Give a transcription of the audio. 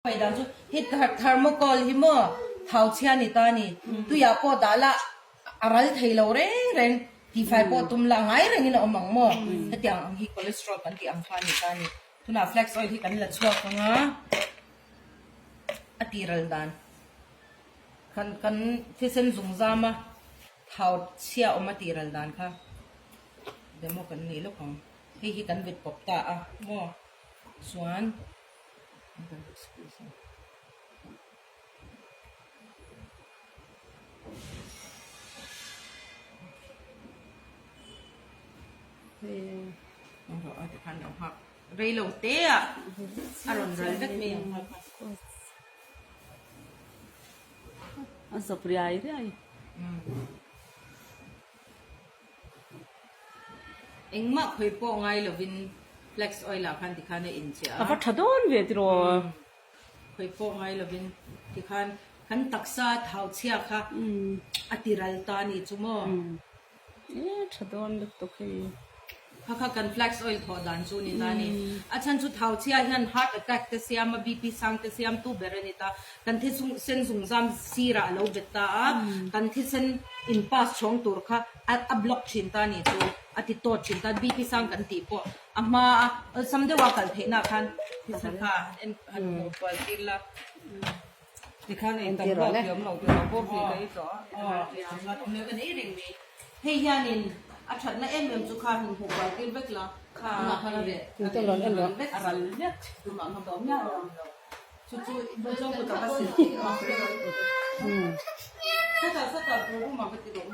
Hei dan chu hi thermocol hi maw thau chhia ni ta ni tuiah pawh dah la a ral thei lo reng reng tifai pawh tum la ngai rengin a awm ang maw hetiang ang hi cholesterol kan tih ang kha a ni ta ni tunah flax oil hi kan la chhuak ang a a tih ral dan kan kan thisen zung zam a thau chhia awm a tih ral dan kha demo kan nei lawk ang hei hi kan vit pawp ta a maw chuan. Rei lo te a a rawn ral vek mai ang kha. A zawp riai riai. Engmah khawi pawh ngai lovin flax oil ah khan tikhan a inchiah a. A va tha dawn ve tiraw. Khawi pawh ngai lovin tikhan kan taksa thau chhia kha a ti ral ta a nih chu maw. E tha dawn lutuk hei. Kha kha kan flax oil thawh dan chu ni ta a ni. A chhan chu thau chhia hian heart attack te siam a, BP sang te siam tu ber a ni ta. Kan thisen zungzam sirah a lo bet ta a, kan thisen in pass chhawng tur kha a block thin ta a ni chu, a ti tawt thin ta, BP sang kan tih pawh a hma a awlsam deuha kal theihna khan thisen kha han en han hmuh kual tir la. Tikhan ei tam hlauh thiam lo tih lo pawh hnih ka ei tawh a. Aw, kan ei reng mai. Hei hianin a thatna em em chu kha han hmuh kual tir vek la, tunah khan a reh a ral vek, tunah khan a awm miah lo. Chu chu zawng kut a va sil thei a. Sata sata tur uma va ti rawh.